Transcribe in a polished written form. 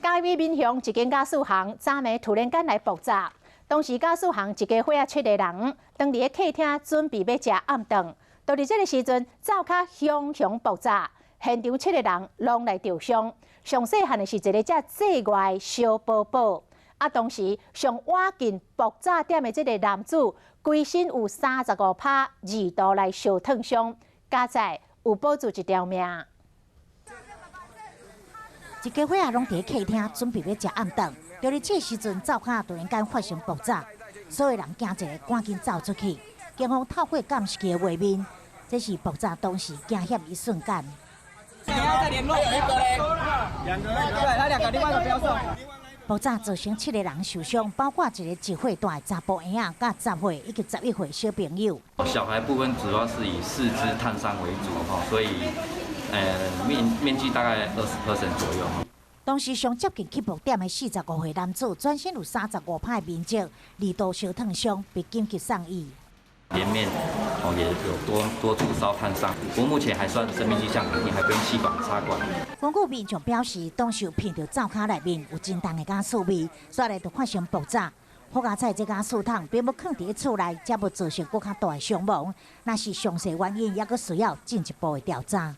嘉義民雄一間瓦斯行，昨暝突然間來爆炸。當時瓦斯行一家伙仔七个人，當佇咧客廳準備欲食暗頓，就佇這个時陣，灶跤熊熊爆炸，現場七个人攏來著傷。上細漢的是一个才濟月的小寶寶。啊，當時上倚近爆炸點的這个男子，規身有35趴二度來燒燙傷，佳哉有保住一條命。一家伙仔攏佇客廳準備欲食暗頓，就佇這時陣，灶跤突然間發生爆炸，所有人驚一下，趕緊走出去。警方透過監視器的畫面，這是爆炸當時驚險一瞬間。再聯絡一個咧，兩個，對，他兩個，另外一個不要送。爆炸造成七个人受傷，包括一個1歲大的查埔嬰仔、佮10歲以及11歲小朋友。小孩部分主要是以四肢燙傷為主，所以，面積大概20% 左右。當時上接近起爆點的45歲男子，全身有35趴的面積二度燒燙傷，被緊急送醫。顏面哦也有多多處燒燙傷，不過目前還算生命跡象穩定，還不用氣管插管。根據民眾表示，當時有聞著灶跤內面有真重的瓦斯味，所以就發生爆炸。好佳哉，這瓦斯桶並無囥佇厝內，才無造成閣較大的傷亡。若是詳細原因，猶閣需要進一步的調查。